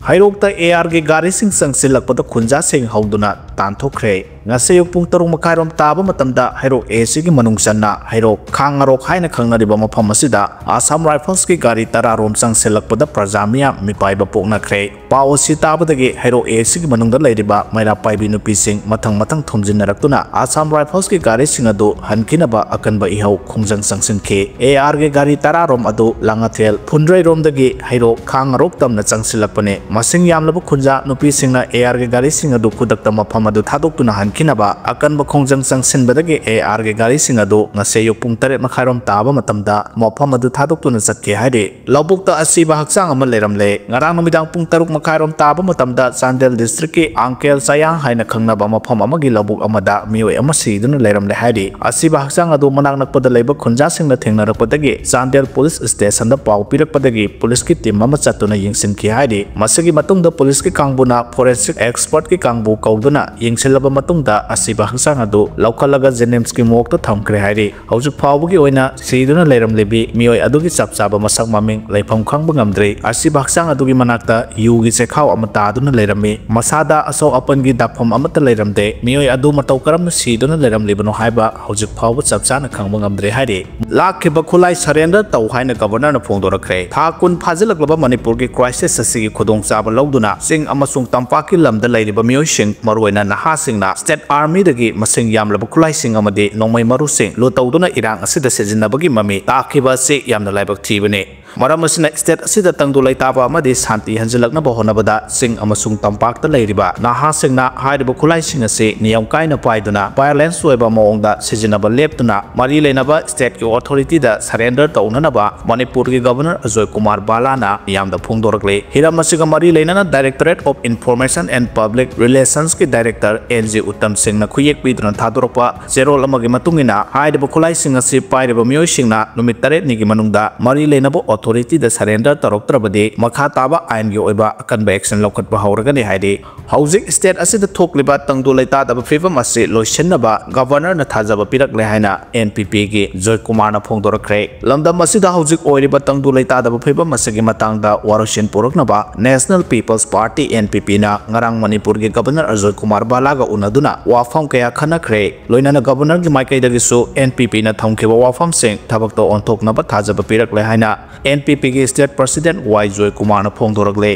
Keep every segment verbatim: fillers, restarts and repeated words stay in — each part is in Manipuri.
ꯍꯩꯔꯣꯛꯇ ꯑꯦ ꯑꯥꯔꯒꯤ ꯒꯥꯔꯤꯁꯤꯡ ꯆꯪꯁꯤꯜꯂꯛꯄꯗ ꯈꯨꯟꯖꯥꯁꯤꯡ ꯍꯧꯗꯨꯅ ꯇꯥꯟꯊꯣꯛꯈ꯭ꯔꯦ꯫ ꯉꯁꯤ ꯑꯌꯨꯛ ꯄꯨꯡ ꯇꯔꯨꯛ ꯃꯈꯥꯏꯔꯣꯝ ꯇꯥꯕ ꯃꯇꯝꯗ ꯍꯩꯔꯣꯛ ꯑꯦ ꯁꯤꯒꯤ ꯃꯅꯨꯡ ꯆꯟꯅ ꯍꯩꯔꯣꯛ ꯈꯥꯡꯉꯔꯣꯛ ꯍꯥꯏꯅ ꯈꯪꯅꯔꯤꯕ ꯃꯐꯝ ꯑꯁꯤꯗ ꯑꯁꯥꯝ ꯔꯥꯏꯐꯜꯁꯀꯤ ꯒꯥꯔꯤ ꯇꯔꯥꯔꯣꯝ ꯆꯪꯁꯤꯜꯂꯛꯄꯗ ꯄ꯭ꯔꯖꯥ ꯃꯤꯌꯥꯝ ꯃꯤꯄꯥꯏꯕ ꯄꯣꯛꯅꯈ꯭ꯔꯦ꯫ ꯄꯥꯎ ꯑꯁꯤ ꯇꯥꯕꯗꯒꯤ ꯍꯩꯔꯣꯛ ꯑꯦ ꯁꯤꯒꯤ ꯃꯅꯨꯡꯗ ꯂꯩꯔꯤꯕ ꯃꯩꯔꯥ ꯄꯥꯏꯕꯤ ꯅꯨꯄꯤꯁꯤꯡ ꯃꯊꯪ ꯃꯊꯪ ꯊꯣꯝꯖꯤꯟꯅꯔꯛꯇꯨꯅ ꯑꯁꯥꯝ ꯔꯥꯏꯐꯜꯁꯀꯤ ꯒꯥꯔꯤꯁꯤꯡ ꯑꯗꯨ ꯍꯟꯈꯤꯅꯕ ꯑꯀꯟꯕ ꯏꯍꯧ ꯈꯣꯡꯖꯪ ꯆꯪꯁꯤꯟꯈꯤ꯫ ꯑꯦ ꯑꯥꯔꯒꯤ ꯒꯥꯔꯤ ꯇꯔꯥꯔꯣꯝ ꯑꯗꯨ ꯂꯥꯡꯉꯊꯦꯜ ꯐꯨꯟꯗ꯭ꯔꯩꯔꯣꯝꯗꯒꯤ ꯍꯩꯔꯣꯛ ꯈꯥꯡꯉꯔꯣꯛ ꯇꯝꯅ ꯆꯪꯁꯤꯜꯂꯛꯄꯅꯤ꯫ ꯃꯁꯤꯡ ꯌꯥꯝꯂꯕ ꯈꯨꯟꯖꯥ ꯅꯨꯄꯤꯁꯤꯡꯅ ꯑꯦ ꯑꯥꯔꯒꯤ ꯒꯥꯔꯤꯁꯤꯡ ꯑꯗꯨ ꯈꯨꯗꯛꯇ ꯃꯐꯝ ꯑꯗꯨ ꯊꯥꯗꯣꯛꯇꯨꯅ ꯍꯟꯈꯤꯅꯕ ꯑꯀꯟꯕ ꯈꯣꯡꯖꯪ ꯆꯪꯁꯤꯟꯕꯗꯒꯤ ꯑꯦ ꯑꯥꯔꯒꯤ ꯒꯥꯔꯤꯁꯤꯡ ꯑꯗꯨ ꯉꯁꯤ ꯑꯌꯨꯛ ꯄꯨꯡ ꯇꯔꯦꯠ ꯃꯈꯥꯏꯔꯣꯝ ꯇꯥꯕ ꯃꯇꯝꯗ ꯃꯐꯝ ꯑꯗꯨ ꯊꯥꯗꯣꯛꯇꯨꯅ ꯆꯠꯈꯤ ꯍꯥꯏꯔꯤ꯫ ꯂꯧꯕꯨꯛꯇ ꯑꯁꯤꯕ ꯍꯛꯆꯥꯡ ꯑꯃ ꯂꯩꯔꯝꯂꯦ꯫ ꯉꯔꯥꯡ ꯅꯨꯃꯤꯗꯥꯡ ꯄꯨꯡ ꯇꯔꯨꯛ ꯃꯈꯥꯏꯔꯣꯝ ꯇꯥꯕ ꯃꯇꯝꯗ ꯆꯥꯟꯗꯦꯜ ꯗꯤꯁꯇ꯭ꯔꯤꯛꯀꯤ ꯑꯥꯡꯀꯦꯜ ꯆꯌꯥꯡ ꯍꯥꯏꯅ ꯈꯪꯅꯕ ꯃꯐꯝ ꯑꯃꯒꯤ ꯂꯧꯕꯨꯛ ꯑꯃꯗ ꯃꯤꯑꯣꯏ ꯑꯃ ꯁꯤꯗꯨꯅ ꯂꯩꯔꯝꯂꯦ ꯍꯥꯏꯔꯤ꯫ ꯑꯁꯤꯕ ꯍꯛꯆꯥꯡ ꯑꯗꯨ ꯃꯅꯥꯛ ꯅꯛꯄꯗ ꯂꯩꯕ ꯈꯨꯟꯖꯥꯁꯤꯡꯅ ꯊꯦꯡꯅꯔꯛꯄꯗꯒꯤ ꯆꯥꯟꯗꯦꯜ ꯄꯨꯂꯤꯁ ꯁ꯭ꯇꯦꯁꯟꯗ ꯄꯥꯎ ꯄꯤꯔꯛꯄꯗꯒꯤ ꯄꯨꯂꯤꯁꯀꯤ ꯇꯤꯝ ꯑꯃ ꯆꯠꯇꯨꯅ ꯌꯦꯡꯁꯤꯟꯈꯤ ꯍꯥꯏꯔꯤ꯫ ꯃꯁꯤꯒꯤ ꯃꯇꯨꯡꯗ ꯄꯨꯂꯤꯁꯀꯤ ꯀꯥꯡꯕꯨꯅ ꯐꯣꯔꯦꯟꯁꯤꯛ ꯑꯦꯛꯁꯄꯔꯠꯀꯤ ꯀꯥꯡꯕꯨ ꯀꯧꯗꯨꯅ ꯌꯦꯡꯁꯤꯜꯂꯕ ꯃꯇꯨꯡꯗ ꯑꯁꯤꯕ ꯍꯛꯆꯥꯡ ꯑꯗꯨ ꯂꯧꯈꯠꯂꯒ ꯖꯦꯅꯤꯝꯁꯀꯤ ꯃꯣꯔꯒꯇ ꯊꯝꯈ꯭ꯔꯦ ꯍꯥꯏꯔꯤ꯫ ꯍꯧꯖꯤꯛ ꯐꯥꯎꯕꯒꯤ ꯑꯣꯏꯅ ꯁꯤꯗꯨꯅ ꯂꯩꯔꯝꯂꯤꯕꯤ ꯃꯤꯑꯣꯏ ꯑꯗꯨꯒꯤ ꯆꯞ ꯆꯥꯕ ꯃꯁꯛ ꯃꯃꯤꯡ ꯂꯩꯐꯝ ꯈꯪꯕ ꯉꯝꯗ꯭ꯔꯤ꯫ ꯑꯁꯤꯕ ꯍꯛꯆꯥꯡ ꯑꯗꯨꯒꯤ ꯃꯅꯥꯛꯇ ꯌꯨꯒꯤ ꯆꯦꯈꯥꯎ ꯑꯃ ꯇꯥꯗꯨꯅ ꯂꯩꯔꯝꯃꯤ꯫ ꯃꯁꯥꯗ ꯑꯁꯣꯛ ꯑꯄꯟꯒꯤ ꯗꯥꯛꯐꯝ ꯑꯃꯠꯇ ꯂꯩꯔꯝꯗꯦ꯫ ꯃꯤꯑꯣꯏ ꯑꯗꯨ ꯃꯇꯧ ꯀꯔꯝꯅ ꯁꯤꯗꯨꯅ ꯂꯩꯔꯝꯂꯤꯕꯅꯣ ꯍꯥꯏꯕ ꯍꯧꯖꯤꯛ ꯐꯥꯎꯕ ꯆꯞ ꯆꯥꯅ ꯈꯪꯕ ꯉꯝꯗ꯭ꯔꯦ ꯍꯥꯏꯔꯤ꯫ ꯂꯥꯛꯈꯤꯕ ꯈꯨꯠꯂꯥꯏ ꯁꯔꯦꯟꯗꯔ ꯇꯧ ꯍꯥꯏꯅ ꯒꯚꯔꯅꯔꯅ ꯐꯣꯡꯗꯣꯔꯛꯈ꯭ꯔꯦ꯫ ꯊꯥ ꯀꯨꯟ ꯐꯥꯖꯤꯜꯂꯛꯂꯕ ꯃꯅꯤꯄꯨꯔꯒꯤ ꯀ꯭ꯔꯥꯏꯁꯤꯁ ꯑꯁꯤꯒꯤ ꯈꯨꯗꯣꯡꯆꯥꯕ ꯂꯧꯗꯨꯅ ꯆꯤꯡ ꯑꯃꯁꯨꯡ ꯇꯝꯄꯥꯛꯀꯤ ꯂꯝꯗ ꯂꯩꯔꯤꯕ ꯃꯤꯑꯣꯏꯁꯤꯡ, ꯃꯔꯨꯑꯣꯏꯅ ꯅꯍꯥꯁꯤꯡꯅ ꯁ꯭ꯇꯦꯠ ꯑꯥꯔꯃꯤꯗꯒꯤ ꯃꯁꯤꯡ ꯌꯥꯝꯂꯕ ꯈꯨꯠꯂꯥꯏꯁꯤꯡ ꯑꯃꯗꯤ ꯅꯣꯡꯃꯩ ꯃꯔꯨꯁꯤꯡ ꯂꯨꯠ ꯇꯧꯗꯨꯅ ꯏꯔꯥꯡ ꯑꯁꯤꯗ ꯁꯤꯖꯤꯟꯅꯕꯒꯤ ꯃꯃꯤ ꯇꯥꯈꯤꯕ ꯑꯁꯤ ꯌꯥꯝꯅ ꯂꯥꯏꯕꯛ ꯊꯤꯕꯅꯤ꯫ ꯃꯔꯝ ꯑꯁꯤꯅ ꯁ꯭ꯇꯦꯠ ꯑꯁꯤꯗ ꯇꯪꯗꯨ ꯂꯩꯇꯥꯕ ꯑꯃꯗꯤ ꯁꯥꯟꯇꯤ ꯍꯟꯖꯤꯜꯂꯛꯅꯕ ꯍꯣꯠꯅꯕꯗ ꯆꯤꯡ ꯑꯃꯁꯨꯡ ꯇꯝꯄꯥꯛꯇ ꯂꯩꯔꯤꯕ ꯅꯍꯥꯁꯤꯡꯅ ꯍꯥꯏꯔꯤꯕ ꯈꯨꯠꯂꯥꯏꯁꯤꯡ ꯑꯁꯤ ꯅꯤꯌꯝ ꯀꯥꯏꯅ ꯄꯥꯏꯗꯨꯅ ꯚꯥꯏꯑꯣꯂꯦꯟꯁ ꯑꯣꯏꯕ ꯃꯑꯣꯡꯗ ꯁꯤꯖꯤꯟꯅꯕ ꯂꯦꯞꯇꯨꯅ ꯃꯔꯤ ꯂꯩꯅꯕ ꯁ꯭ꯇꯦꯠꯀꯤ ꯑꯣꯊꯣꯔꯤꯇꯤꯗ ꯁꯔꯦꯟꯗꯔ ꯇꯧꯅꯅꯕ ꯃꯅꯤꯄꯨꯔꯒꯤ ꯒꯚꯔꯅꯔ ꯑꯖꯣꯏ ꯀꯨꯃꯥꯔ ꯕꯥꯂꯥꯅ ꯃꯤꯌꯥꯝꯗ ꯐꯣꯡꯗꯣꯔꯛꯂꯤ꯫ ꯍꯤꯔꯝ ꯑꯁꯤꯒ ꯃꯔꯤ ꯂꯩꯅꯅ Directorate of Information and Public Relationsꯀꯤ ꯗꯥꯏꯔꯦꯛꯇꯔ ꯑꯦꯟ ꯖꯤ ꯎꯠꯇꯝ ꯁꯤꯡꯅ ꯈꯨꯌꯦꯛ ꯄꯤꯗꯨꯅ ꯊꯥꯗꯣꯔꯛꯄ ꯆꯦꯔꯣꯜ ꯑꯃꯒꯤ ꯃꯇꯨꯡ ꯏꯟꯅ ꯍꯥꯏꯔꯤꯕ ꯈꯨꯠꯂꯥꯏꯁꯤꯡ ꯑꯁꯤ ꯄꯥꯏꯔꯤꯕ ꯃꯤꯑꯣꯏꯁꯤꯡꯅ ꯅꯨꯃꯤꯠ ꯇꯔꯦꯠꯅꯤꯒꯤ ꯃꯅꯨꯡꯗ ꯃꯔꯤ ꯂꯩꯅꯕ ꯑꯣꯊꯣꯔꯤꯇꯤꯗ ꯁꯔꯦꯟꯗꯔ ꯇꯧꯔꯛꯇ꯭ꯔꯕꯗꯤ ꯃꯈꯥ ꯇꯥꯕ ꯑꯥꯏꯟꯒꯤ ꯑꯣꯏꯕ ꯑꯀꯟꯕ ꯑꯦꯛꯁꯟ ꯂꯧꯈꯠꯄ ꯍꯧꯔꯒꯅꯤ ꯍꯥꯏꯔꯤ꯫ ꯍꯧꯖꯤꯛ ꯁ꯭ꯇꯦꯠ ꯑꯁꯤꯗ ꯊꯣꯛꯂꯤꯕ ꯇꯪꯗꯨ ꯂꯩꯇꯥꯗꯕ ꯐꯤꯕꯝ ꯑꯁꯤ ꯂꯣꯏꯁꯤꯟꯅꯕ ꯒꯚꯔꯅꯔꯅ ꯊꯥꯖꯕ ꯄꯤꯔꯛꯂꯦ ꯍꯥꯏꯅ ꯑꯦꯟ ꯄꯤ ꯄꯤꯒꯤ ꯖꯣꯏ ꯀꯨꯃꯥꯔꯅ ꯐꯣꯡꯗꯣꯔꯛꯈ꯭ꯔꯦ꯫ ꯂꯝꯗꯝ ꯑꯁꯤꯗ ꯍꯧꯖꯤꯛ ꯑꯣꯏꯔꯤꯕ ꯇꯪꯗꯨ ꯂꯩꯇꯥꯗꯕ ꯐꯤꯕꯝ ꯑꯁꯤꯒꯤ ꯃꯇꯥꯡꯗ ꯋꯥꯔꯣꯏꯁꯤꯟ ꯄꯨꯔꯛꯅꯕ National People's Party, N P Pꯅ ꯉꯔꯥꯡ ꯃꯅꯤꯄꯨꯔꯒꯤ ꯒꯚꯔꯅꯔ ꯑꯖꯣꯏ ꯀꯨꯃꯥꯔ ꯚꯥꯂꯥꯒ ꯎꯅꯗꯨꯅ ꯋꯥꯐꯝ ꯀꯌꯥ ꯈꯟꯅꯈ꯭ꯔꯦ꯫ ꯂꯣꯏꯅꯅ ꯒꯚꯔꯅꯔꯒꯤ ꯃꯥꯏꯀꯩꯗꯒꯤꯁꯨ ꯑꯦꯟ ꯄꯤ ꯄꯤꯅ ꯊꯝꯈꯤꯕ ꯋꯥꯐꯝꯁꯤꯡ ꯊꯕꯛꯇ ꯑꯣꯟꯊꯣꯛꯅꯕ ꯊꯥꯖꯕ ꯄꯤꯔꯛꯂꯦ ꯍꯥꯏꯅ ꯑꯦꯟ ꯄꯤ ꯄꯤꯒꯤ ꯁ꯭ꯇꯦꯠ ꯄ꯭ꯔꯁꯤꯗꯦꯟꯠ ꯋꯥꯏ ꯖꯣꯏ ꯀꯨꯃꯥꯔꯅ ꯐꯣꯡꯗꯣꯔꯛꯂꯦ꯫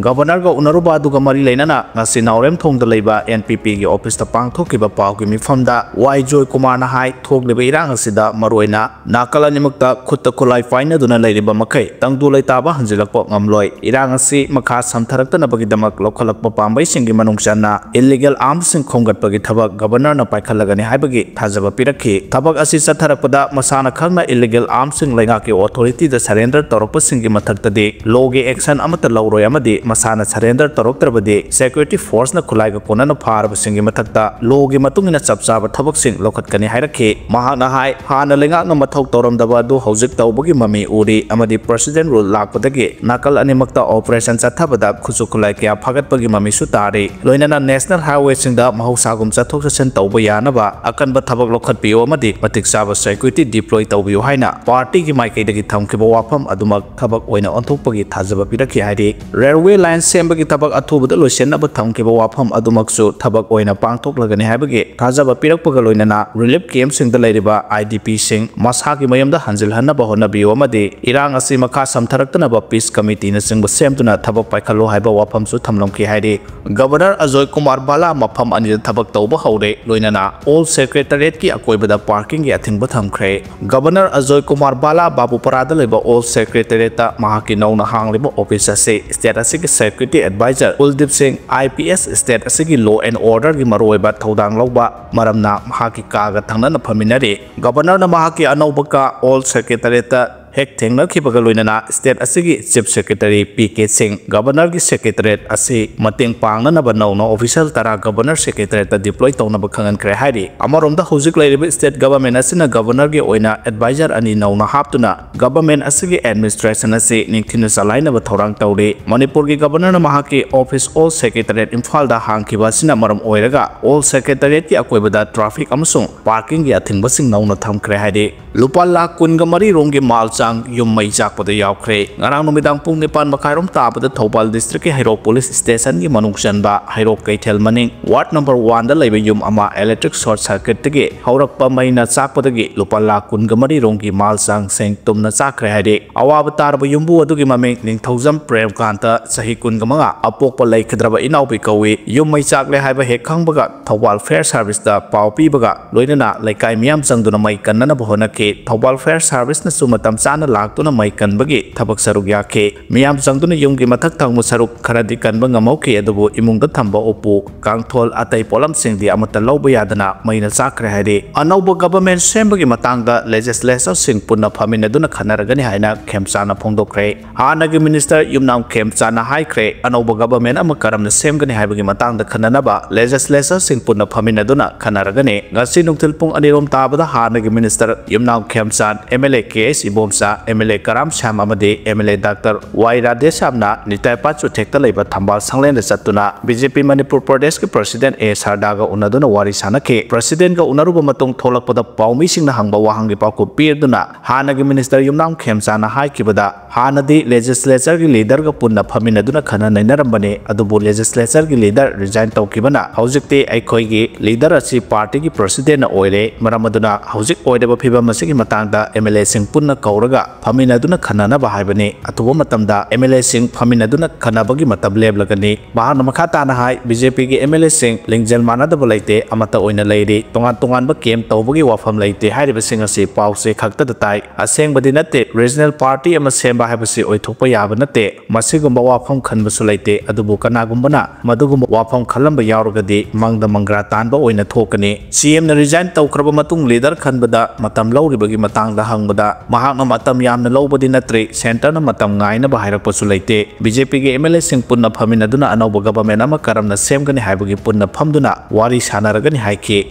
ꯒꯚꯔꯅꯔꯒ ꯎꯅꯔꯨꯕ ꯑꯗꯨꯒ ꯃꯔꯤ ꯂꯩꯅꯅ ꯉꯁꯤ ꯅꯥꯎꯔꯦꯝꯊꯣꯡꯗ ꯂꯩꯕ ꯑꯦꯟ ꯄꯤ ꯄꯤꯒꯤ ꯑꯣꯐꯤꯁꯇ ꯄꯥꯡꯊꯣꯛꯈꯤꯕ ꯄꯥꯎꯒꯤ ꯃꯤꯐꯝꯗ ꯋꯥꯏ ꯖꯣꯏ ꯀꯨꯃꯥꯔꯅ ꯍꯥꯏ, ꯊꯣꯛꯂꯤꯕ ꯏꯔꯥꯡ ꯑꯁꯤꯗ ꯃꯔꯨꯑꯣꯏꯅ ꯅꯥꯀꯜ ꯑꯅꯤꯃꯛꯇ ꯈꯨꯠꯇ ꯈꯨꯠꯂꯥꯏ ꯄꯥꯏꯅꯗꯨꯅ ꯂꯩꯔꯤꯕ ꯃꯈꯩ ꯇꯪꯗꯨ ꯂꯩꯇꯥꯕ ꯍꯟꯖꯤꯜꯂꯛꯄ ꯉꯝꯂꯣꯏ꯫ ꯏꯔꯥꯡ ꯑꯁꯤ ꯃꯈꯥ ꯁꯝꯊꯔꯛꯇꯅꯕꯒꯤꯗꯃꯛ ꯂꯧꯈꯠꯂꯛꯄ ꯄꯥꯝꯕꯩꯁꯤꯡꯒꯤ ꯃꯅꯨꯡ ꯆꯟꯅ ꯏꯂꯤꯒꯦꯜ ꯑꯥꯔꯝꯁꯁꯤꯡ ꯈꯣꯝꯒꯠꯄꯒꯤ ꯊꯕꯛ ꯒꯚꯔꯅꯔꯅ ꯄꯥꯏꯈꯠꯂꯒꯅꯤ ꯍꯥꯏꯕꯒꯤ ꯊꯥꯖꯕ ꯄꯤꯔꯛꯈꯤ꯫ ꯊꯕꯛ ꯑꯁꯤ ꯆꯠꯊꯔꯛꯄꯗ ꯃꯁꯥꯅ ꯈꯪꯅ ꯏꯂꯤꯒꯦꯜ ꯑꯥꯔꯝꯁꯁꯤꯡ ꯂꯩꯉꯥꯛꯀꯤ ꯑꯣꯊꯣꯔꯤꯇꯤꯗ ꯁꯔꯦꯟꯗꯔ ꯇꯧꯔꯛꯄꯁꯤꯡꯒꯤ ꯃꯊꯛꯇꯗꯤ ꯂꯣꯒꯤ ꯑꯦꯛꯁꯟ ꯑꯃꯠꯇ ꯂꯧꯔꯣꯏ ꯑꯃꯗꯤ ꯃꯁꯥꯅ ꯁꯔꯦꯟꯗꯔ ꯇꯧꯔꯛꯇ꯭ꯔꯕꯗꯤ ꯁꯦꯀ꯭ꯌꯨꯔꯤꯇꯤ ꯐꯣꯔꯁꯅ ꯈꯨꯠꯂꯥꯏꯒ ꯀꯣꯟꯅꯅ ꯐꯥꯔꯕꯁꯤꯡꯒꯤ ꯃꯊꯛꯇ ꯂꯣꯒꯤ ꯃꯇꯨꯡ ꯏꯟꯅ ꯆꯞ ꯆꯥꯕ ꯊꯕꯛꯁꯤꯡ ꯂꯧꯈꯠꯀꯅꯤ ꯍꯥꯏꯔꯛꯈꯤ꯫ ꯃꯍꯥꯛꯅ ꯍꯥꯏ, ꯍꯥꯟꯅ ꯂꯩꯉꯥꯛꯅ ꯃꯊꯧ ꯇꯧꯔꯝꯗꯕ ꯑꯗꯨ ꯍꯧꯖꯤꯛ ꯇꯧꯕꯒꯤ ꯃꯃꯤ ꯎꯔꯤ ꯑꯃꯗꯤ ꯄ꯭ꯔꯁꯤꯗꯦꯟꯠ ꯔꯨꯜ ꯂꯥꯛꯄꯗꯒꯤ ꯅꯥꯀꯜ ꯑꯅꯤꯃꯛꯇ ꯑꯣꯄꯔꯦꯁꯟ ꯆꯠꯊꯕꯗ ꯈꯨꯠꯁꯨ ꯈꯨꯠꯂꯥꯏ ꯀꯌꯥ ꯐꯥꯒꯠꯄꯒꯤ ꯃꯃꯤꯁꯨ ꯇꯥꯔꯤ꯫ ꯂꯣꯏꯅꯅ ꯅꯦꯁꯅꯦꯜ ꯍꯥꯏꯋꯦꯁꯤꯡꯗ ꯃꯍꯧꯁꯥꯒꯨꯝ ꯆꯠꯊꯣꯛ ꯆꯠꯁꯤꯟ ꯇꯧꯕ ꯌꯥꯅꯕ ꯑꯀꯟꯕ ꯊꯕꯛ ꯂꯧꯈꯠꯄꯤꯌꯨ ꯑꯃꯗꯤ ꯃꯇꯤꯛ ꯆꯥꯕ ꯁꯦꯀ꯭ꯌꯨꯔꯤꯇꯤ ꯗꯤꯄ꯭ꯂꯣꯏ ꯇꯧꯕꯤꯌꯨ ꯍꯥꯏꯅ ꯄꯥꯔꯇꯤꯒꯤ ꯃꯥꯏꯀꯩꯗꯒꯤ ꯊꯝꯈꯤꯕ ꯋꯥꯐꯝ ꯑꯗꯨꯃꯛ ꯊꯕꯛ ꯑꯣꯏꯅ ꯑꯣꯟꯊꯣꯛꯄꯒꯤ ꯊꯥꯖꯕ ꯄꯤꯔꯛꯈꯤ ꯍꯥꯏꯔꯤ꯫ ꯔꯦꯜꯋꯦ ꯂꯥꯏꯟ ꯁꯦꯝꯕꯒꯤ ꯊꯕꯛ ꯑꯊꯨꯕꯗ ꯂꯣꯏꯁꯤꯟꯅꯕ ꯊꯝꯈꯤꯕ ꯋꯥꯐꯝ ꯑꯗꯨꯃꯛꯁꯨ ꯊꯕꯛ ꯑꯣꯏꯅ ꯄꯥꯡꯊꯣꯛꯂꯒꯅꯤ ꯍꯥꯏꯕꯒꯤ ꯊꯥꯖꯕ ꯄꯤꯔꯛꯄꯒ ꯂꯣꯏꯅꯅ ꯔꯤꯂꯤꯐ ꯀꯦꯝꯞꯁꯤꯡꯗ ꯂꯩꯔꯤꯕ ꯑꯥꯏ ꯗꯤ ꯄꯤꯁꯤꯡ ꯃꯁꯥꯒꯤ ꯃꯌꯨꯝꯗ ꯍꯟꯖꯤꯜꯍꯟꯅꯕ ꯍꯣꯠꯅꯕꯤꯌꯨ ꯑꯃꯗꯤ ꯏꯔꯥꯡ ꯑꯁꯤ ꯃꯈꯥ ꯁꯝꯊꯔꯛꯇꯅꯕ ꯄꯤꯁ ꯀꯃꯤꯇꯤꯅꯆꯤꯡꯕ ꯁꯦꯝꯗꯨꯅ ꯊꯕꯛ ꯄꯥꯏꯈꯠꯂꯨ ꯍꯥꯏꯕ ꯋꯥꯐꯝꯁꯨ ꯊꯝꯂꯝꯈꯤ ꯍꯥꯏꯔꯤ꯫ ꯒꯕꯔꯅꯔ ꯑꯖꯣꯏ ꯀꯨꯃꯥꯔ ꯕꯥꯂꯥ ꯃꯐꯝ ꯑꯅꯤꯗ ꯊꯕꯛ ꯇꯧꯕ ꯍꯧꯔꯦ, ꯂꯣꯏꯅꯅ ꯑꯣꯜ ꯁꯦꯀ꯭ꯔꯦꯇꯔꯤꯌꯦꯠꯀꯤ ꯑꯀꯣꯏꯕꯗ ꯄꯥꯔꯀꯤꯡꯒꯤ ꯑꯊꯤꯡꯕ ꯊꯝꯈ꯭ꯔꯦ꯫ ꯒꯕꯔꯅꯔ ꯑꯖꯣꯏ ꯀꯨꯃꯥꯔ ꯕꯥꯂꯥ ꯕꯥꯕꯨꯄꯥꯔꯥꯗ ꯂꯩꯕ ꯑꯣꯜ ꯁꯦꯀ꯭ꯔꯦꯇꯔꯤꯌꯦꯠꯇ ꯃꯍꯥꯛꯀꯤ ꯅꯧꯅ ꯍꯥꯡꯂꯤꯕ ꯑꯣꯐꯤꯁ ꯑꯁꯤ ꯁ꯭ꯇꯦꯠ ꯑꯁꯤꯒꯤ ꯁꯦꯀ꯭ꯌꯨꯔꯤꯇꯤ ꯑꯦꯗꯚꯥꯏꯖꯔ ꯀꯨꯜꯗꯤꯞ ꯁꯤꯡ, ꯑꯥꯏ ꯄꯤ ꯑꯦꯁ, ꯁ꯭ꯇꯦꯠ ꯑꯁꯤꯒꯤ ꯂꯣ ꯑꯦꯟ ꯑꯣꯔꯗꯔꯒꯤ ꯃꯔꯨꯑꯣꯏꯕ ꯊꯧꯗꯥꯡ ꯂꯧꯕ ꯃꯔꯝꯅ ꯃꯍꯥꯛꯀꯤ ꯀꯥꯒ ꯊꯪꯅꯅ ꯐꯝꯃꯤꯟꯅꯔꯤ꯫ ꯒꯕꯔꯅꯔꯅ ꯃꯍꯥꯛꯀꯤ ꯑꯅꯧꯕ ꯀꯥ ꯑꯣꯜ ꯁꯦꯀ꯭ꯔꯦꯇꯔꯤꯌꯦꯠꯇ ꯍꯦꯛ ꯊꯦꯡꯅꯈꯤꯕꯒ ꯂꯣꯏꯅꯅ state ꯑꯁꯤꯒꯤ Chief Secretary ꯄꯤ ꯀꯦ ꯁꯤꯡ Governorꯒꯤ Secretariat ꯑꯁꯤ ꯃꯇꯦꯡ ꯄꯥꯡꯅꯅꯕ ꯅꯧꯅ official ꯇꯔꯥ Governor Secretariatꯇ deploy ꯇꯧꯅꯕ ꯈꯪꯍꯟꯈ꯭ꯔꯦ ꯍꯥꯏꯔꯤ꯫ ꯑꯃꯔꯣꯝꯗ ꯍꯧꯖꯤꯛ ꯂꯩꯔꯤꯕ state government ꯑꯁꯤꯅ Governorꯒꯤ ꯑꯣꯏꯅ advisor ꯑꯅꯤ ꯅꯧꯅ ꯍꯥꯞꯇꯨꯅ government ꯑꯁꯤꯒꯤ administration ꯑꯁꯤ ꯅꯤꯡꯊꯤꯅ ꯆꯂꯥꯏꯅꯕ ꯊꯧꯔꯥꯡ ꯇꯧꯔꯤ꯫ ꯃꯅꯤꯄꯨꯔꯒꯤ Governorꯅ ꯃꯍꯥꯛꯀꯤ office Old Secretariat ꯏꯝꯐꯥꯜꯗ ꯍꯥꯡꯈꯤꯕ ꯑꯁꯤꯅ ꯃꯔꯝ ꯑꯣꯏꯔꯒ Old Secretariatꯀꯤ ꯑꯀꯣꯏꯕꯗ traffic ꯑꯃꯁꯨꯡ parkingꯒꯤ ꯑꯊꯤꯡꯕꯁꯤꯡ ꯅꯧꯅ ꯊꯝꯈ꯭ꯔꯦ ꯍꯥꯏꯔꯤ꯫ ꯂꯨꯄꯥ ꯂꯥꯈ ꯀꯨꯟꯒ ꯃꯔꯤ ꯔꯣꯝꯒꯤ ꯃꯥꯜ ꯆꯥꯡ ꯌꯨꯝ ꯃꯩ ꯆꯥꯛꯄꯗ ꯌꯥꯎꯈ꯭ꯔꯦ꯫ ꯉꯔꯥꯡ ꯅꯨꯃꯤꯗꯥꯡ ꯄꯨꯡ ꯅꯤꯄꯥꯟ ꯃꯈꯥꯏꯔꯣꯝ ꯇꯥꯕꯗ ꯊꯧꯕꯥꯜ districtꯀꯤ ꯍꯩꯔꯣꯛ police stationꯒꯤ ꯃꯅꯨꯡ ꯆꯟꯕ ꯍꯩꯔꯣꯛ ꯀꯩꯊꯦꯜ ꯃꯅꯤꯡ ward number oneꯗ ꯂꯩꯕ ꯌꯨꯝ ꯑꯃ electric short circuitꯇꯒꯤ ꯍꯧꯔꯛꯄ ꯃꯩꯅ ꯆꯥꯛꯄꯗꯒꯤ ꯂꯨꯄꯥ ꯂꯥꯈ ꯀꯨꯟꯒ ꯃꯔꯤ ꯔꯣꯝꯒꯤ ꯃꯥꯜ ꯆꯥꯡ ꯁꯦꯡ ꯇꯨꯝꯅ ꯆꯥꯛꯈ꯭ꯔꯦ ꯍꯥꯏꯔꯤ꯫ ꯑꯋꯥꯕ ꯇꯥꯔꯕ ꯌꯨꯝꯕꯨ ꯑꯗꯨꯒꯤ ꯃꯃꯤꯡ ꯅꯤꯡꯊꯧꯖꯝ ꯄ꯭ꯔꯦꯝꯀꯥꯟꯇ, ꯆꯍꯤ ꯀꯨꯟꯒ ꯃꯉꯥ, ꯑꯄꯣꯛꯄ ꯂꯩꯈꯤꯗ꯭ꯔꯕ ꯏꯅꯥꯎꯕꯤ ꯀꯧꯏ꯫ ꯌꯨꯝ ꯃꯩ ꯆꯥꯛꯂꯦ ꯍꯥꯏꯕ ꯍꯦꯛ ꯈꯪꯕꯒ ꯊꯧꯕꯥꯜ Fire Serviceꯇ ꯄꯥꯎ ꯄꯤꯕꯒ ꯂꯣꯏꯅꯅ ꯂꯩꯀꯥꯏ ꯃꯤꯌꯥꯝ ꯆꯪꯗꯨꯅ ꯃꯩ ꯀꯟꯅꯅꯕ ꯍꯣꯠꯅꯈꯤ꯫ ꯊꯧꯕꯥꯜ Fire Serviceꯅꯁꯨ ꯃꯇꯝ ꯆꯥꯅ ꯂꯥꯛꯇꯨꯅ ꯃꯩ ꯀꯟꯕꯒꯤ ꯊꯕꯛ ꯁꯔꯨꯛ ꯌꯥꯈꯤ꯫ ꯃꯤꯌꯥꯝ ꯆꯪꯗꯨꯅ ꯌꯨꯝꯒꯤ ꯃꯊꯛ ꯊꯪꯕ ꯁꯔꯨꯛ ꯈꯔꯗꯤ ꯀꯟꯕ ꯉꯝꯍꯧꯈꯤ, ꯑꯗꯨꯕꯨ ꯏꯃꯨꯡꯗ ꯊꯝꯕ ꯎꯄꯨ, ꯀꯥꯡꯊꯣꯜ, ꯑꯇꯩ ꯄꯣꯠꯂꯝꯁꯤꯡꯗꯤ ꯑꯃꯠꯇ ꯂꯧꯕ ꯌꯥꯗꯅ ꯃꯩꯅ ꯆꯥꯛꯈ꯭ꯔꯦ ꯍꯥꯏꯔꯤ꯫ ꯑꯅꯧꯕ government ꯁꯦꯝꯕꯒꯤ ꯃꯇꯥꯡꯗ legislatorꯁꯤꯡ ꯄꯨꯟꯅ ꯐꯝꯃꯤꯟꯅꯗꯨꯅ ꯈꯟꯅꯔꯒꯅꯤ ꯍꯥꯏꯅ ꯈꯦꯝꯆꯥꯅ ꯐꯣꯡꯗꯣꯛꯈ꯭ꯔꯦ꯫ ꯍꯥꯟꯅꯒꯤ minister ꯌꯨꯝꯅꯥꯝ ꯈꯦꯝꯆꯥꯅ ꯍꯥꯏꯈ꯭ꯔꯦ, ꯑꯅꯧꯕ government ꯑꯃ ꯀꯔꯝꯅ ꯁꯦꯝꯒꯅꯤ ꯍꯥꯏꯕꯒꯤ ꯃꯇꯥꯡꯗ ꯈꯟꯅꯅꯕ legislatorꯁꯤꯡ ꯄꯨꯟꯅ ꯐꯝꯃꯤꯟꯅꯗꯨꯅ ꯈꯟꯅꯔꯒꯅꯤ꯫ ꯉꯁꯤ ꯅꯨꯡꯊꯤꯜ ꯄꯨꯡ ꯑꯅꯤꯔꯣꯝ ꯇꯥꯕꯗ ꯍꯥꯟꯅꯒꯤ minister ꯌꯨꯝꯅꯥꯝ ꯈꯦꯝꯆꯥꯟ, MLA ꯀꯦ ꯑꯦꯁ ꯏꯕꯣꯝꯆꯥ, MLA ꯀꯔꯥꯝ ꯁ꯭ꯌꯥꯝ ꯑꯃꯗꯤ MLA Doctor ꯋꯥꯏ ꯔꯥꯙꯦꯁ꯭ꯌꯥꯝꯅ ꯅꯤꯇꯥꯏꯄꯥꯠ ꯆꯨꯊꯦꯛꯇ ꯂꯩꯕ ꯊꯝꯕꯥꯜ ꯁꯪꯂꯦꯟꯗ ꯆꯠꯇꯨꯅ BJP ꯃꯅꯤꯄꯨꯔ ꯄ꯭ꯔꯗꯦꯁꯀꯤ president ꯑꯦ ꯁꯔꯗꯥꯒ ꯎꯅꯗꯨꯅ ꯋꯥꯔꯤ ꯁꯥꯟꯅꯈꯤ꯫ Presidentꯒ ꯎꯅꯔꯨꯕ ꯃꯇꯨꯡ ꯊꯣꯛꯂꯛꯄꯗ ꯄꯥꯎꯃꯤꯁꯤꯡꯅ ꯍꯪꯕ ꯋꯥꯍꯪꯒꯤ ꯄꯥꯎꯈꯨꯝ ꯄꯤꯗꯨꯅ ꯍꯥꯟꯅꯒꯤ minister ꯌꯨꯝꯅꯥꯝ ꯈꯦꯝꯆꯥꯅ ꯍꯥꯏꯈꯤꯕꯗ, ꯍꯥꯟꯅꯗꯤ legislatureꯒꯤ leaderꯒ ꯄꯨꯟꯅ ꯐꯝꯃꯤꯟꯅꯗꯨꯅ ꯈꯟꯅ ꯅꯩꯅꯔꯝꯕꯅꯤ, ꯑꯗꯨꯕꯨ legislatureꯒꯤ leader resign ꯇꯧꯈꯤꯕꯅ ꯍꯧꯖꯤꯛꯇꯤ ꯑꯩꯈꯣꯏꯒꯤ leader ꯑꯁꯤ partyꯒꯤ presidentꯅ ꯑꯣꯏꯔꯦ꯫ ꯃꯔꯝ ꯑꯗꯨꯅ ꯍꯧꯖꯤꯛ ꯑꯣꯏꯔꯤꯕ ꯐꯤꯕꯝ ꯑꯁꯤꯒꯤ ꯃꯇꯥꯡꯗ MLAꯁꯤꯡ ꯄꯨꯟꯅ ꯀꯧꯔꯒ ꯐꯝꯃꯤꯟꯅꯗꯨꯅ ꯈꯟꯅꯅꯕ ꯍꯥꯏꯕꯅꯤ꯫ ꯑꯊꯨꯕ ꯃꯇꯝꯗ MLAꯁꯤꯡ ꯐꯝꯃꯤꯟꯅꯗꯨꯅ ꯈꯟꯅꯕꯒꯤ ꯃꯇꯝ ꯂꯦꯞꯂꯒꯅꯤ꯫ ꯃꯍꯥꯛꯅ ꯃꯈꯥ ꯇꯥꯅ ꯍꯥꯏ, BJPꯒꯤ MLAꯁꯤꯡ ꯂꯤꯡꯖꯦꯜ ꯃꯥꯟꯅꯗꯕ ꯂꯩꯇꯦ, ꯑꯃꯠꯇ ꯑꯣꯏꯅ ꯂꯩꯔꯤ꯫ ꯇꯣꯉꯥꯟ ꯇꯣꯉꯥꯟꯕ camp ꯇꯧꯕꯒꯤ ꯋꯥꯐꯝ ꯂꯩꯇꯦ꯫ ꯍꯥꯏꯔꯤꯕꯁꯤꯡ ꯑꯁꯤ ꯄꯥꯎꯆꯦ ꯈꯛꯇꯗ ꯇꯥꯏ꯫ ꯑꯁꯦꯡꯕꯗꯤ ꯅꯠꯇꯦ꯫ Regional party ꯑꯃ ꯁꯦꯝꯕ ꯍꯥꯏꯕꯁꯤ ꯑꯣꯏꯊꯣꯛꯄ ꯌꯥꯕ ꯅꯠꯇꯦ꯫ ꯃꯁꯤꯒꯨꯝꯕ ꯋꯥꯐꯝ ꯈꯟꯕꯁꯨ ꯂꯩꯇꯦ꯫ ꯑꯗꯨꯕꯨ ꯀꯅꯥꯒꯨꯝꯕꯅ ꯃꯗꯨꯒꯨꯝꯕ ꯋꯥꯐꯝ ꯈꯜꯂꯝꯕ ꯌꯥꯎꯔꯒꯗꯤ ꯃꯪꯗ ꯃꯪꯒ꯭ꯔꯥ ꯇꯥꯟꯕ ꯑꯣꯏꯅ ꯊꯣꯛꯀꯅꯤ꯫ CMꯅ resign ꯇꯧꯈ꯭ꯔꯕ ꯃꯇꯨꯡ leader ꯈꯟꯕꯗ ꯃꯇꯝ ꯂꯧꯔꯤꯕꯒꯤ ꯃꯇꯥꯡꯗ ꯍꯪꯕꯗ ꯃꯍꯥꯛꯅ ꯃꯇꯝ ꯌꯥꯝꯅ ꯂꯧꯕꯗꯤ ꯅꯠꯇ꯭ꯔꯤ, centreꯅ ꯃꯇꯝ ꯉꯥꯏꯅꯕ ꯍꯥꯏꯔꯛꯄꯁꯨ ꯂꯩꯇꯦ꯫ BJPꯒꯤ MLAꯁꯤꯡ ꯄꯨꯟꯅ ꯐꯝꯃꯤꯟꯅꯗꯨꯅ ꯑꯅꯧꯕ government ꯑꯃ ꯀꯔꯝꯅ ꯁꯦꯝꯒꯅꯤ ꯍꯥꯏꯕꯒꯤ ꯄꯨꯟꯅ ꯐꯝꯗꯨꯅ ꯋꯥꯔꯤ ꯁꯥꯟꯅꯔꯒꯅꯤ ꯍꯥꯏꯈꯤ꯫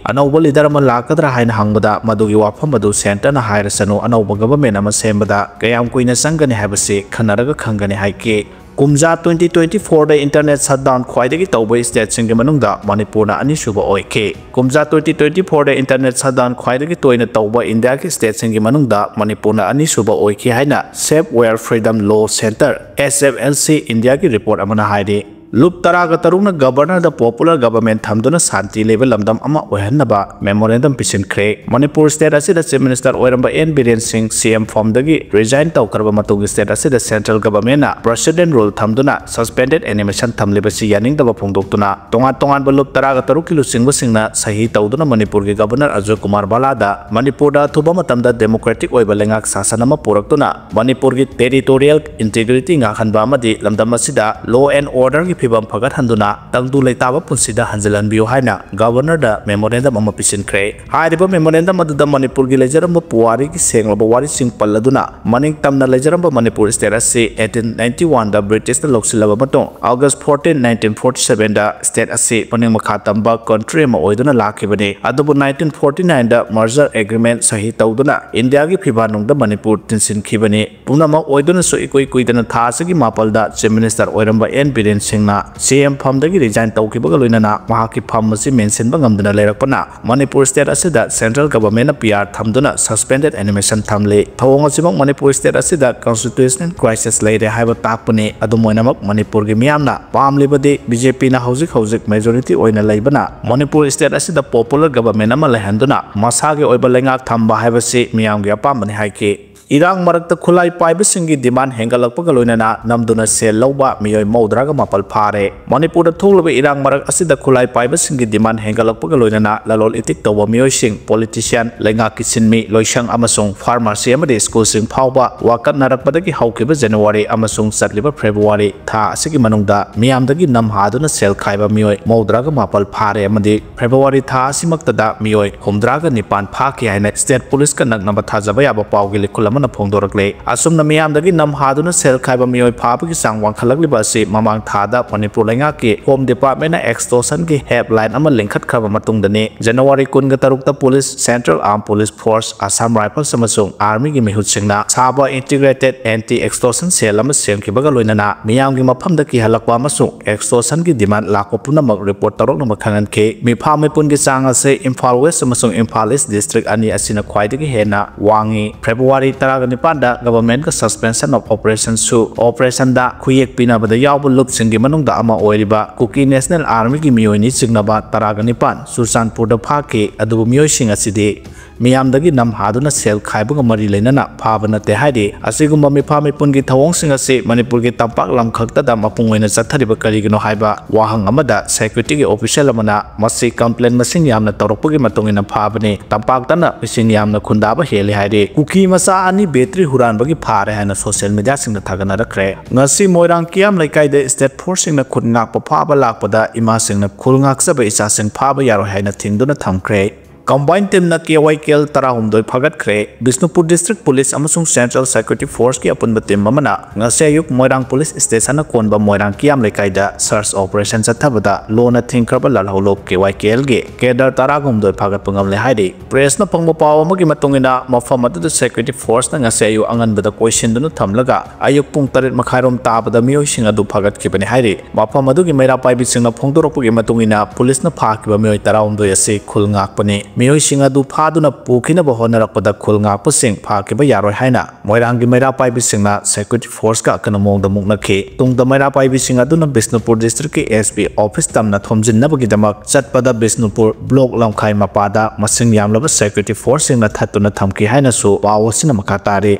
ꯑꯅꯧꯕ leader ꯑꯃ ꯂꯥꯛꯀꯗ꯭ꯔꯥ ꯍꯥꯏꯅ ꯍꯪꯕꯗ, ꯃꯗꯨꯒꯤ ꯋꯥꯐꯝ ꯑꯗꯨ centreꯅ ꯍꯥꯏꯔꯁꯅꯨ, ꯑꯅꯧꯕ government ꯑꯃ ꯁꯦꯝꯕꯗ ꯀꯌꯥꯝ ꯀꯨꯏꯅ ꯆꯪꯒꯅꯤ ꯍꯥꯏꯕꯁꯤ ꯈꯟꯅꯔꯒ ꯈꯪꯒꯅꯤ ꯍꯥꯏꯈꯤ꯫ ꯀꯨꯝꯖꯥ twenty twenty fourꯗ internet shutdown ꯈ꯭ꯋꯥꯏꯗꯒꯤ ꯇꯧꯕ stateꯁꯤꯡꯒꯤ ꯃꯅꯨꯡꯗ ꯃꯅꯤꯄꯨꯔꯅ ꯑꯅꯤꯁꯨꯕ ꯑꯣꯏꯈꯤ꯫ ꯀꯨꯝꯖꯥ twenty twenty fourꯗ internet shutdown ꯈ꯭ꯋꯥꯏꯗꯒꯤ ꯇꯣꯏꯅ ꯇꯧꯕ ꯏꯟꯗꯤꯌꯥꯒꯤ stateꯁꯤꯡꯒꯤ ꯃꯅꯨꯡꯗ ꯃꯅꯤꯄꯨꯔꯅ ꯑꯅꯤꯁꯨꯕ ꯑꯣꯏꯈꯤ ꯍꯥꯏꯅ Software Freedom Law Centre, S F L C, ꯏꯟꯗꯤꯌꯥꯒꯤ report ꯑꯃꯅ ꯍꯥꯏꯔꯤ꯫ ꯂꯨꯞ ꯇꯔꯥꯒ ꯇꯔꯨꯛꯅ governorꯗ popular government ꯊꯝꯗꯨꯅ ꯁꯥꯟꯇꯤ ꯂꯩꯕ ꯂꯝꯗꯝ ꯑꯃ ꯑꯣꯏꯍꯟꯅꯕ memorandum ꯄꯤꯁꯤꯟꯈ꯭ꯔꯦ꯫ ꯃꯅꯤꯄꯨꯔ state ꯑꯁꯤꯗ Chief Minister ꯑꯣꯏꯔꯝꯕ N ꯕꯤꯔꯦꯟ ꯁꯤꯡ C M form ꯗꯒꯤ resign ꯇꯧꯈ꯭ꯔꯕ ꯃꯇꯨꯡ state ꯑꯁꯤꯗ central governmentꯅ president rule ꯊꯝꯗꯨꯅ suspended animation ꯊꯝꯂꯤꯕꯁꯤ ꯌꯥꯅꯤꯡꯗꯕ ꯐꯣꯡꯗꯣꯛꯇꯨꯅ ꯇꯣꯉꯥꯟ ꯇꯣꯉꯥꯟꯕ ꯂꯨꯞ ꯇꯔꯥꯒ ꯇꯔꯨꯛꯀꯤ ꯂꯨꯆꯤꯡꯕꯁꯤꯡꯅ ꯁꯍꯤ ꯇꯧꯗꯨꯅ ꯃꯅꯤꯄꯨꯔꯒꯤ governor ꯑꯖꯣꯏ ꯀꯨꯃꯥꯔ ꯚꯥꯂꯥꯗ ꯃꯅꯤꯄꯨꯔꯗ ꯑꯊꯨꯕ ꯃꯇꯝꯗ democratic ꯑꯣꯏꯕ ꯂꯩꯉꯥꯛ ꯁꯥꯁꯟ ꯑꯃ ꯄꯨꯔꯛꯇꯨꯅ ꯃꯅꯤꯄꯨꯔꯒꯤ territorial integrity ꯉꯥꯛꯍꯟꯕ ꯑꯃꯗꯤ ꯂꯝꯗꯝ ꯑꯁꯤꯗ law and orderꯒꯤ ꯐꯤꯕꯝ ꯐꯒꯠꯍꯟꯗꯨꯅ ꯇꯪꯗꯨ ꯂꯩꯇꯥꯕ ꯄꯨꯟꯁꯤꯗ ꯍꯟꯖꯤꯜꯍꯟꯕꯤꯌꯨ ꯍꯥꯏꯅ governorꯗ memorandum ꯑꯃ ꯄꯤꯁꯤꯟꯈ꯭ꯔꯦ꯫ ꯍꯥꯏꯔꯤꯕ memorandum ꯑꯗꯨꯗ ꯃꯅꯤꯄꯨꯔꯒꯤ ꯂꯩꯖꯔꯝꯕ ꯄꯨꯋꯥꯔꯤꯒꯤ ꯁꯦꯡꯂꯕ ꯋꯥꯔꯤꯁꯤꯡ ꯄꯜꯂꯗꯨꯅ ꯃꯅꯤꯡ ꯇꯝꯅ ꯂꯩꯖꯔꯝꯕ ꯃꯅꯤꯄꯨꯔ state ꯑꯁꯤ eighteen ninety oneꯗ Britishꯅ ꯂꯧꯁꯤꯜꯂꯕ ꯃꯇꯨꯡ August fourteen, nineteen forty sevenꯗ state ꯑꯁꯤ ꯃꯅꯤꯡ ꯃꯈꯥ ꯇꯝꯕ country ꯑꯃ ꯑꯣꯏꯗꯨꯅ ꯂꯥꯛꯈꯤꯕꯅꯤ꯫ ꯑꯗꯨꯕꯨ nineteen forty nineꯗ merger agreement ꯁꯍꯤ ꯇꯧꯗꯨꯅ ꯏꯟꯗꯤꯌꯥꯒꯤ ꯐꯤꯕꯥꯟꯅꯨꯡꯗ ꯃꯅꯤꯄꯨꯔ ꯇꯤꯟꯁꯤꯟꯈꯤꯕꯅꯤ꯫ ꯄꯨꯝꯅꯃꯛ ꯑꯣꯏꯗꯨꯅꯁꯨ ꯏꯀꯨꯏ ꯀꯨꯏꯗꯅ ꯊꯥ ꯑꯁꯤꯒꯤ ꯃꯥꯄꯜꯗ Chief Minister ꯑꯣꯏꯔꯝꯕ N ꯕꯤꯔꯦꯟ ꯁꯤꯡꯅ C M form ꯗꯒꯤ resign ꯇꯧꯈꯤꯕꯒ ꯂꯣꯏꯅꯅ ꯃꯍꯥꯛꯀꯤ form ꯑꯁꯤ ꯃꯦꯟꯁꯤꯟꯕ ꯉꯝꯗꯅ ꯂꯩꯔꯛꯄꯅ ꯃꯅꯤꯄꯨꯔ state ꯑꯁꯤꯗ central governmentꯅ P R ꯊꯝꯗꯨꯅ suspended animation ꯊꯝꯂꯤ꯫ ꯊꯧꯑꯣꯡ ꯑꯁꯤꯃꯛ ꯃꯅꯤꯄꯨꯔ state ꯑꯁꯤꯗ constitutional crisis ꯂꯩꯔꯦ ꯍꯥꯏꯕ ꯇꯥꯛꯄꯅꯤ꯫ ꯑꯗꯨꯝ ꯑꯣꯏꯅꯃꯛ ꯃꯅꯤꯄꯨꯔꯒꯤ ꯃꯤꯌꯥꯝꯅ ꯄꯥꯝꯂꯤꯕꯗꯤ BJPꯅ ꯍꯧꯖꯤꯛ ꯍꯧꯖꯤꯛ majority ꯑꯣꯏꯅ ꯂꯩꯕꯅ ꯃꯅꯤꯄꯨꯔ state ꯑꯁꯤꯗ popular government ꯑꯃ ꯂꯩꯍꯟꯗꯨꯅ ꯃꯁꯥꯒꯤ ꯑꯣꯏꯕ ꯂꯩꯉꯥꯛ ꯊꯝꯕ ꯍꯥꯏꯕꯁꯤ ꯃꯤꯌꯥꯝꯒꯤ ꯑꯄꯥꯝꯕꯅꯤ ꯍꯥꯏꯈꯤ꯫ ꯏꯔꯥꯡ ꯃꯔꯛꯇ ꯈꯨꯠꯂꯥꯏ ꯄꯥꯏꯕꯁꯤꯡꯒꯤ demand ꯍꯦꯟꯒꯠꯂꯛꯄꯒ ꯂꯣꯏꯅꯅ ꯅꯝꯗꯨꯅ ꯁꯦꯜ ꯂꯧꯕ ꯃꯤꯑꯣꯏ ꯃꯧꯗ꯭ꯔꯥꯒ ꯃꯥꯄꯜ ꯐꯥꯔꯦ꯫ ꯃꯅꯤꯄꯨꯔꯗ ꯊꯣꯛꯂꯤꯕ ꯏꯔꯥꯡ ꯃꯔꯛ ꯑꯁꯤꯗ ꯈꯨꯠꯂꯥꯏ ꯄꯥꯏꯕꯁꯤꯡꯒꯤ demand ꯍꯦꯟꯒꯠꯂꯛꯄꯒ ꯂꯣꯏꯅꯅ ꯂꯂꯣꯟ ꯏꯇꯤꯛ ꯇꯧꯕ ꯃꯤꯑꯣꯏꯁꯤꯡ, politician, ꯂꯩꯉꯥꯛꯀꯤ ꯁꯤꯟꯃꯤ, ꯂꯣꯏꯁꯪ ꯑꯃꯁꯨꯡ pharmacy ꯑꯃꯗꯤ schoolꯁꯤꯡ ꯐꯥꯎꯕ ꯋꯥꯀꯠꯅꯔꯛꯄꯗꯒꯤ ꯍꯧꯈꯤꯕ January ꯑꯃꯁꯨꯡ ꯆꯠꯂꯤꯕ February ꯊꯥ ꯑꯁꯤꯒꯤ ꯃꯅꯨꯡꯗ ꯃꯤꯌꯥꯝꯗꯒꯤ ꯅꯝ ꯍꯥꯗꯨꯅ ꯁꯦꯜ ꯈꯥꯏꯕ ꯃꯤꯑꯣꯏ ꯃꯧꯗ꯭ꯔꯥꯒ ꯃꯥꯄꯜ ꯐꯥꯔꯦ ꯑꯃꯗꯤ February ꯊꯥ ꯑꯁꯤꯃꯛꯇꯗ ꯃꯤꯑꯣꯏ ꯍꯨꯝꯗ꯭ꯔꯥꯒ ꯅꯤꯄꯥꯟ ꯐꯥꯈꯤ ꯍꯥꯏꯅ state policeꯀ ꯅꯛꯅꯕ ꯊꯥꯖꯕ ꯌꯥꯕ ꯄꯥꯎꯒꯤ ꯂꯤꯈꯨꯜ ꯑꯃ ꯐꯣꯡꯗꯣꯔꯛꯂꯦ꯫ ꯑꯁꯨꯝꯅ ꯃꯤꯌꯥꯝꯗꯒꯤ ꯅꯝ ꯍꯥꯗꯨꯅ ꯁꯦꯜ ꯈꯥꯏꯕ ꯃꯤꯑꯣꯏ ꯐꯥꯕꯒꯤ ꯆꯥꯡ ꯋꯥꯡꯈꯠꯂꯛꯂꯤꯕ ꯑꯁꯤ ꯃꯃꯥꯡ ꯊꯥꯗ ꯃꯅꯤꯄꯨꯔ ꯂꯩꯉꯥꯛꯀꯤ Home Department ꯅ extortion ꯒꯤ helpline ꯑꯃ ꯂꯤꯡꯈꯠꯈ꯭ꯔꯕ ꯃꯇꯨꯡꯗꯅꯤ꯫ ꯖꯅꯋꯥꯔꯤ ꯀꯨꯟꯒ ꯇꯔꯨꯛꯇ police, Central Armed Police Force, Assam Rifles ꯑꯃꯁꯨꯡ Army ꯒꯤ ꯃꯤꯍꯨꯠꯁꯤꯡꯅ ꯁꯥꯕ Integrated Anti Extortion Cell ꯑꯃ ꯁꯦꯝꯈꯤꯕꯒ ꯂꯣꯏꯅꯅ ꯃꯤꯌꯥꯝꯒꯤ ꯃꯐꯝꯗ ꯀꯤꯍꯜꯂꯛꯄ ꯑꯃꯁꯨꯡ extortion ꯒꯤ demand ꯂꯥꯛꯄ ꯄꯨꯝꯅꯃꯛ report ꯇꯧꯔꯛꯅꯕ ꯈꯪꯍꯟꯈꯤ꯫ ꯃꯤꯐꯥ ꯃꯤꯄꯨꯟꯒꯤ ꯆꯥꯡ ꯑꯁꯤ ꯏꯝꯐꯥꯜ West ꯑꯃꯁꯨꯡ ꯏꯝꯐꯥꯜ East district ꯑꯅꯤ ꯑꯁꯤꯅ ꯈ꯭ꯋꯥꯏꯗꯒꯤ ꯍꯦꯟꯅ ꯋꯥꯡꯉꯤ꯫ ꯐꯦꯕ꯭ꯔꯨꯋꯥꯔꯤ ꯇꯔꯥꯒ ꯅꯤꯄꯥꯟꯗ Government ꯀ Suspension of Operation ꯁꯨ operation ꯗ ꯈꯨꯌꯦꯛ ꯄꯤꯅꯕꯗ ꯌꯥꯎꯕ ꯂꯨꯞꯁꯤꯡꯒꯤ ꯃꯅꯨꯡꯗ ꯑꯃ ꯑꯣꯏꯔꯤꯕ ꯀꯨꯀꯤ National Army ꯒꯤ ꯃꯤꯑꯣꯏꯅꯤ ꯆꯤꯡꯅꯕ ꯇꯔꯥꯒ ꯅꯤꯄꯥꯟ ꯆꯨꯔꯆꯥꯟꯄꯨꯔꯗ ꯐꯥꯈꯤ꯫ ꯑꯗꯨꯕꯨ ꯃꯤꯑꯣꯏꯁꯤꯡ ꯑꯁꯤꯗꯤ ꯃꯤꯌꯥꯝꯗꯒꯤ ꯅꯝ ꯍꯥꯗꯨꯅ ꯁꯦꯜ ꯈꯥꯏꯕꯒ ꯃꯔꯤ ꯂꯩꯅꯅ ꯐꯥꯕ ꯅꯠꯇꯦ ꯍꯥꯏꯔꯤ꯫ ꯑꯁꯤꯒꯨꯝꯕ ꯃꯤꯐꯥ ꯃꯤꯄꯨꯟꯒꯤ ꯊꯧꯑꯣꯡꯁꯤꯡ ꯑꯁꯤ ꯃꯅꯤꯄꯨꯔꯒꯤ ꯇꯝꯄꯥꯛ ꯂꯝ ꯈꯛꯇꯗ ꯃꯄꯨꯡ ꯑꯣꯏꯅ ꯆꯠꯊꯔꯤꯕ ꯀꯔꯤꯒꯤꯅꯣ ꯍꯥꯏꯕ ꯋꯥꯍꯪ ꯑꯃꯗ security ꯒꯤ official ꯑꯃꯅ ꯃꯁꯤ complain ꯃꯁꯤꯡ ꯌꯥꯝꯅ ꯇꯧꯔꯛꯄꯒꯤ ꯃꯇꯨꯡ ꯏꯟꯅ ꯐꯥꯕꯅꯤ, ꯇꯝꯄꯥꯛꯇꯅ ꯃꯤꯁꯤꯡ ꯌꯥꯝꯅ ꯈꯨꯟꯗꯥꯕ ꯍꯦꯜꯂꯤ ꯍꯥꯏꯔꯤ꯫ ꯀꯨꯀꯤ ꯃꯆꯥ ꯑꯅꯤ battery ꯍꯨꯔꯥꯟꯕꯒꯤ ꯐꯥꯔꯦ ꯍꯥꯏꯅ social media ꯁꯤꯡꯗ ꯊꯥꯒꯠꯅꯔꯛꯈ꯭ꯔꯦ꯫ ꯉꯁꯤ ꯃꯣꯏꯔꯥꯡ ꯀꯤꯌꯥꯝ ꯂꯩꯀꯥꯏꯗ state force ꯁꯤꯡꯅ ꯈꯨꯟ ꯉꯥꯛꯄ ꯐꯥꯕ ꯂꯥꯛꯄꯗ ꯏꯃꯥꯁꯤꯡꯅ ꯈꯨꯜ ꯉꯥꯛꯆꯕ ꯏꯆꯥꯁꯤꯡ ꯐꯥꯕ ꯌꯥꯔꯣꯏ ꯍꯥꯏꯅ ꯊꯤꯡꯗꯨꯅ ꯊꯝꯈ꯭ꯔꯦ꯫ Combined team ꯅ K Y K L ꯇꯔꯥꯍꯨꯝꯗꯣꯏ ꯐꯥꯒꯠꯈ꯭ꯔꯦ꯫ ꯕꯤꯁꯅꯨꯄꯨꯔ District Police ꯑꯃꯁꯨꯡ Central Security Force ꯀꯤ ꯑꯄꯨꯟꯕ team ꯑꯃꯅ ꯉꯁꯤ ꯑꯌꯨꯛ ꯃꯣꯏꯔꯥꯡ police station ꯅ ꯀꯣꯟꯕ ꯃꯣꯏꯔꯥꯡ ꯀꯤꯌꯥꯝ ꯂꯩꯀꯥꯏꯗ search operation ꯆꯠꯊꯕꯗ ꯂꯣꯟꯅ ꯊꯤꯡꯈ꯭ꯔꯕ ꯂꯥꯜꯍꯧꯂꯨꯞ K Y K L ꯒꯤ cadre ꯇꯔꯥꯒ ꯍꯨꯝꯗꯣꯏ ꯐꯥꯒꯠꯄ ꯉꯝꯂꯦ ꯍꯥꯏꯔꯤ꯫ Press ꯅ ꯐꯪꯕ ꯄꯥꯎ ꯑꯃꯒꯤ ꯃꯇꯨꯡ ꯏꯟꯅ, ꯃꯐꯝ ꯑꯗꯨꯗ security force ꯅ ꯉꯁꯤ ꯑꯌꯨꯛ ꯑꯉꯟꯕꯗ ꯀꯣꯏꯁꯤꯟꯗꯨꯅ ꯊꯝꯂꯒ ꯑꯌꯨꯛ ꯄꯨꯡ ꯇꯔꯦꯠ ꯃꯈꯥꯏꯔꯣꯝ ꯇꯥꯕꯗ ꯃꯤꯑꯣꯏꯁꯤꯡ ꯑꯗꯨ ꯐꯥꯒꯠꯈꯤꯕꯅꯤ ꯍꯥꯏꯔꯤ꯫ ꯃꯐꯝ ꯑꯗꯨꯒꯤ ꯃꯩꯔꯥ ꯄꯥꯏꯕꯤꯁꯤꯡꯅ ꯐꯣꯡꯗꯣꯔꯛꯄꯒꯤ ꯃꯇꯨꯡ ꯏꯟꯅ, police ꯅ ꯐꯥꯈꯤꯕ ꯃꯤꯑꯣꯏ ꯇꯔꯥꯍꯨꯝꯗꯣꯏ ꯑꯁꯤ ꯈꯨꯜ ꯉꯥꯛꯄꯅꯤ꯫ ꯃꯤꯑꯣꯏꯁꯤꯡ ꯑꯗꯨ ꯐꯥꯗꯨꯅ ꯄꯨꯈꯤꯅꯕ ꯍꯣꯠꯅꯔꯛꯄꯗ ꯈꯨꯜ ꯉꯥꯛꯄꯁꯤꯡ ꯐꯥꯈꯤꯕ ꯌꯥꯔꯣꯏ ꯍꯥꯏꯅ ꯃꯣꯏꯔꯥꯡꯒꯤ ꯃꯩꯔꯥ ꯄꯥꯏꯕꯤꯁꯤꯡꯅ security force ꯀ ꯑꯀꯟꯕ ꯃꯑꯣꯡꯗ ꯃꯨꯛꯅꯈꯤ꯫ ꯇꯨꯡꯗ ꯃꯩꯔꯥ ꯄꯥꯏꯕꯤꯁꯤꯡ ꯑꯗꯨꯅ ꯕꯤꯁꯅꯨꯄꯨꯔ district ꯀꯤ S P office ꯇꯝꯅ ꯊꯣꯝꯖꯤꯟꯅꯕꯒꯤꯗꯃꯛ ꯆꯠꯄꯗ ꯕꯤꯁꯅꯨꯄꯨꯔ block ꯂꯝꯈꯥꯏ ꯃꯄꯥꯗ ꯃꯁꯤꯡ ꯌꯥꯝꯂꯕ security force ꯁꯤꯡꯅ ꯊꯠꯇꯨꯅ ꯊꯝꯈꯤ ꯍꯥꯏꯅꯁꯨ ꯄꯥꯎ ꯑꯁꯤꯅ ꯃꯈꯥ ꯇꯥꯔꯤ꯫